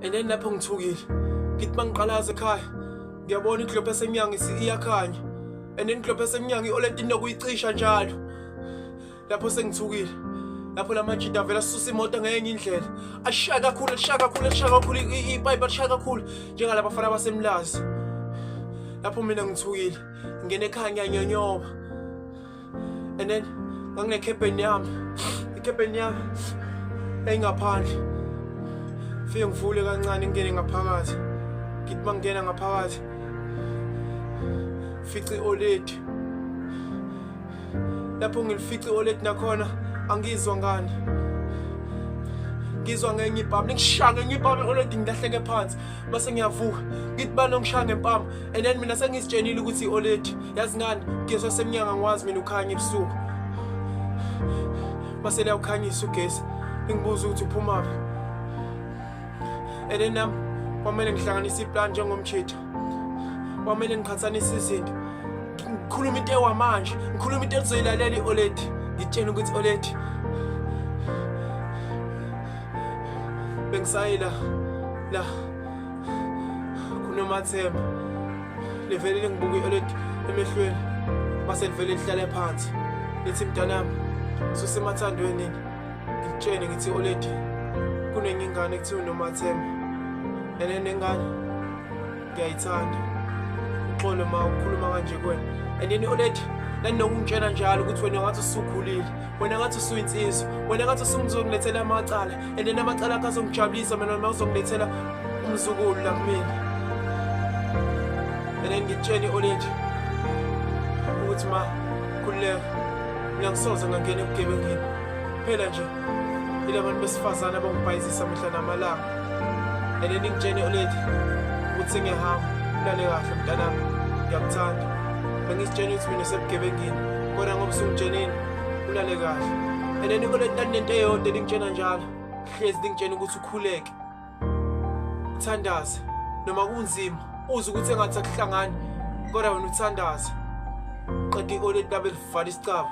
And then lapho ngithukile, ngithi mangiqalaza ekhaya ngiyabona iglobhu esemnyango iyakhanya, and then iglobhu esemnyango i-oledi inokuyicisha njalo. Lapho sengithukile, lapho la majida avela asusa imoto ngenye indlela, ashaya kakhulu, ashaya kakhulu, ashaya kakhulu ipayipi, ashaya kakhulu njengalaba bafana basemlazi. Lapho mina ngithukile, ngingena ekhaya ngiyanyonyoba. And then nganginekhebheni yami, ikhebheni yami yayingaphandle. Fike ngivule kancane ngingene ngaphakathi, ngithi uma ngingena ngaphakathi fice i-oledi. Lapho ngilifice i-oledi nakhona angizwa ngani, ngizwa ngenye ibhamu lingishaya ngenye ibhamu i-oledi, ngilahleke phansi. Mase ngiyavuka ngithi bani ongishaya ngempama? And then mina sengizitshenile ukuthi i-oledi, yazi ngani, ugesi wasemnyango angiwazi mina, ukhanya ebusuku. Mase liyawukhanyisa ugesi, ngibuza ukuthi uphumaphi. And then nami kwamele ngihlanganise iplan njengomjita, kwamele ngiqhathanise izinto, ngikhuluma into ewamanje, ngikhuluma into elizoyilalela i-oledi, ngitshene ukuthi oledi bengisayila la kunomathemba. Livele lingibuka i-oledi emehlweni, mase livele lihlale phansi, lithi mntanami susemathandweni nini? Ngitshene ngithi oledi kunenye ingane ekuthiwa uNomathemba, and nengane ngiyayithanda, uxolo ma ukukhuluma kanje kuwena. And then oledi naninokungitshela njalo ukuthi wena ngathi usukhulile, wena ngathi usuyinsizwa, wena ngathi usungizongilethela amacala, and then amacala akho azongijabulisa mina uma uzongilethela umzukulu la kumina. And then ngitshene i-oledi ukuthi ma khululeka, mina ngisoze ngangena ebugebengeni, phela nje ilabantu besifazane abangibhayizisa mihla namalanga. And then ngitshene i-oledi ukuthi sengiyahamba, ulale kahle mntanami, ngiyakuthanda. Bengizitshena ukuthi mina usebugebengini, kodwa ngoba usungitshenile, ulale kahle. And then i-oledi lalinento eyodwa elingitshena njalo, hlezi lingitshena ukuthi ukhuleke, uthandaze noma kunzima, uze ukuthi engathi akuhlangani, kodwa wena uthandaze. Qeda i-oledi labe livala isicaba.